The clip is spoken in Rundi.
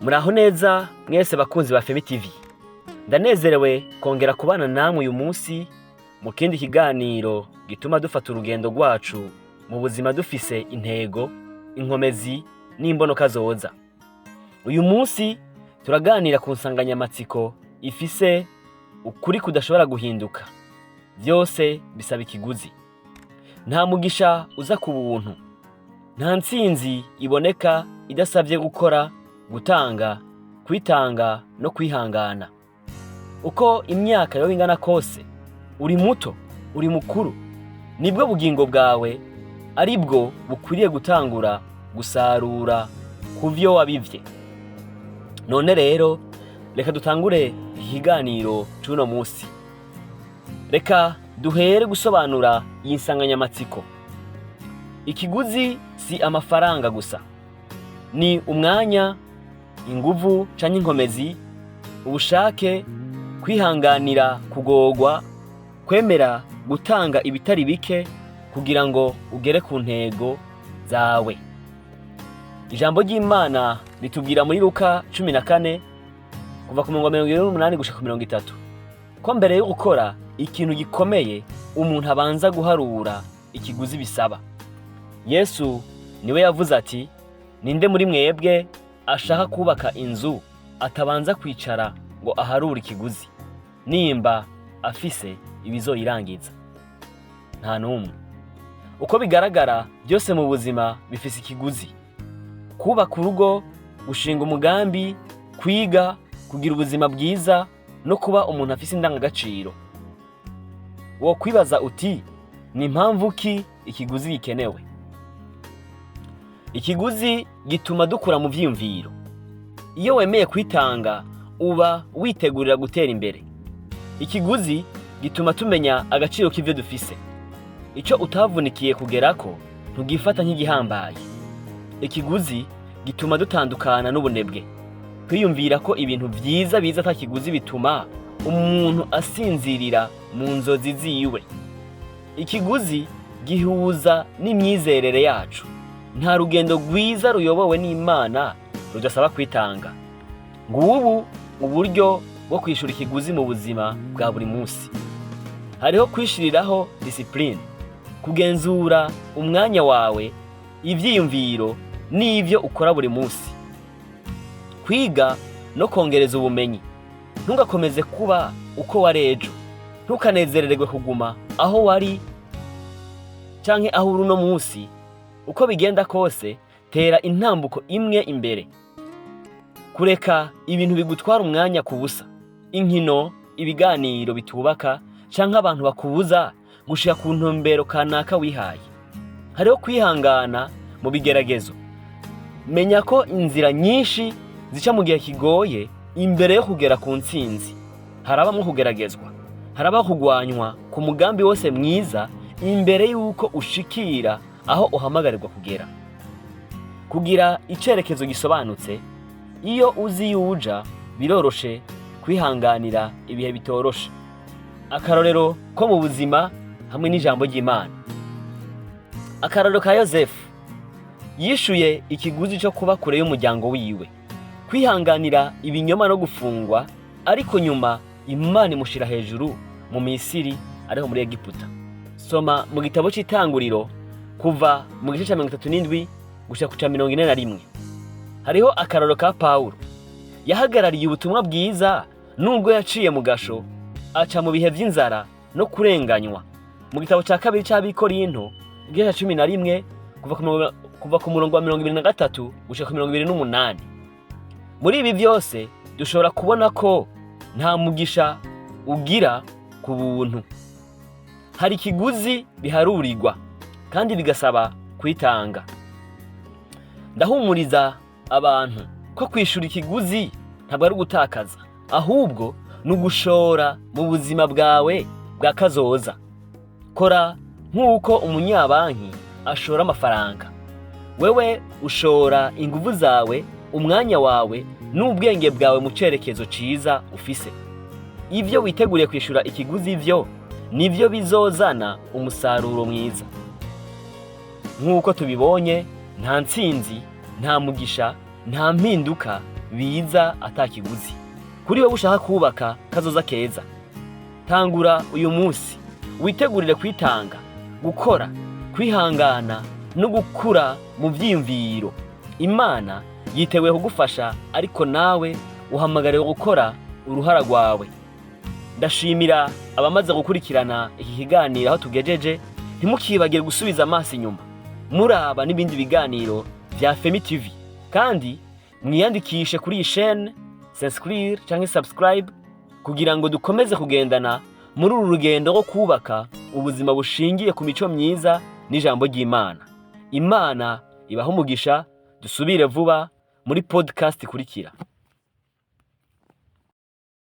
Muraho neza mwese bakunzi ba Femi TV. Ndanezerewe kongera kubana namwe uyu munsi mu kindi kiganiro gituma dufata urugendo rwacu mu buzima dufise intego, inkomezi n'imbonoka zoza. Uyu munsi turaganira ku nsanganyamatsiko ifise ukuri kudashobora guhinduka. Vyose bisaba ikiguzi. Nta mugisha uza ku buntu. Nta ntsinzi iboneka idasavye gukora, gutanga, kwitanga no kwihangana. Uko imyaka yoba ingana kose, uri muto, uri mukuru, nibwo bugingo bwawe aribwo bukwiriye gutangura gusarura kuvyo wabivye. None rero reka dutangure ikiganiro c'uno musi. Reka duhere gusobanura iyi nsanganyamatsiko. Ikiguzi si amafaranga gusa, ni umwanya, inguvu canke inkomezi, ubushake, kwihanganira kugorwa, kwemera gutanga ibitari bike kugira ngo ugere ku ntego zawe. Ijambo ry'Imana ritubwira muri Luka 14 kuva ku murongo wa 28 gushika ku 30 ko mbere yo gukora ikintu gikomeye umuntu abanza guharura ikiguzi bisaba. Yesu niwe yavuze ati: "Ninde muri mwebwe ashaka kubaka inzu atabanza kwicara ngo aharure ikiguzi nimba afise ibizoyirangiza?" Nta n'umwe. Uko bigaragara, byose mu buzima bifise ikiguzi: kubaka urugo, gushinga umugambi, kwiga, kugira ubuzima bwiza no kuba umuntu afise indangagaciro. Wokwibaza uti: "Ni impamvu ki ikiguzi gikenewe?" Ikiguzi gituma dukura mu vyiyumviro. Iyo wemeye kwitanga, uba witegurira gutera imbere. Ikiguzi gituma tumenya agaciro k'ivyo dufise. Ico utavunikiye kugerako ntugifata nk'igihambaye. Ikiguzi gituma dutandukana n'ubunebwe. Kwiyumvira ko ibintu vyiza biza ata kiguzi bituma umuntu asinzirira mu nzozi ziwe. Ikiguzi gihuza n'imyizerere yacu. Nta rugendo rwiza ruyobowe n'Imana rudasaba kwitanga. Ngubu uburyo bwo kwishura ikiguzi mu buzima bwa buri munsi. Hariho kwishiriraho discipline, kugenzura umwanya wawe, ivyiyumviro n'ivyo ukora buri munsi. Kwiga no kongereza ubumenyi. Ntugakomeze kuba uko wari ejo. Ntukanezerererwe kuguma aho wari canke aho uri uno munsi. Uko bigenda kose, tera intambuko imwe imbere. Kureka ibintu bigutwara umwanya ku busa, inkino, ibiganiro bitubaka canke abantu bakubuza gushika ku ntumbero kanaka wihaye. Hariho kwihangana mu bigeragezo. Menya ko inzira nyinshi zica mu gihe kigoye imbere yo kugera ku ntsinzi. Harabamwo kugeragezwa, harabaho kugwanywa ku mugambi wose mwiza imbere y'uko ushikira aho uhamagarirwa kugera. Kugira icerekezo gisobanutse: iyo uzi iyo uja, biroroshe kwihanganira ibihe bitoroshe. Akarorero ko mu buzima hamwe n'ijambo ry'Imana. Akarorero ka Yozefu: yishuye ikiguzi co kuba kure y'umuryango wiwe, kwihanganira ibinyoma no gufungwa, ariko nyuma Imana imushira hejuru mu Misiri, ariho muri Egiputa. Soma mu gitabo c'Itanguriro kuva mu gice ca 37 gushika ku ca 41. Hariho akarorero ka Pawulo: yahagarariye ubutumwa bwiza nubwo yaciye mu gasho, aca mu bihe vy'inzara no kurenganywa. Mu gitabo ca kabiri c'Abikorinto, igice ca 11, kuva ku murongo wa 23 gushika ku 28. Muri ibi vyose dushobora kubona ko nta mugisha ugira ku buntu. Hari ikiguzi biharurirwa kandi bigasaba kwitanga. Ndahumuriza abantu ko kwishura ikiguzi ntabwo ari ugutakaza, ahubwo ni ugushora mu buzima bwawe bwa kazoza. Kora nk'uko umunyabanki ashora amafaranga. Wewe ushora inguvu zawe, umwanya wawe n'ubwenge bwawe mu cerekezo ciza ufise. Ivyo witeguriye kwishura ikiguzi vyo nivyo bizozana umusaruro mwiza. Nk'uko tubibonye, nta ntsinzi, nta mugisha, nta mpinduka biza atakiguzi. Kuri wowe ushaka kubaka kazoza keza, tangura uyu munsi, witegurire kwitanga, gukora, kwihangana no gukura mu vyiyumviro. Imana yiteguye kugufasha, ariko nawe uhamagariwe gukora uruhara rwawe. Ndashimira abamaze gukurikirana iki kiganiro aho tugejeje. Ntimukibagire gusubiza amaso inyuma muraba n'ibindi biganiro vya Femi TV, kandi mwiyandikishe kuri iyi chaîne, s'inscrire canke subscribe, kugira ngo dukomeze kugendana muri uru rugendo rwo kubaka ubuzima bushingiye ku mico myiza n'ijambo ry'Imana. Imana ibahe umugisha. Dusubire vuba muri podcast ikurikira.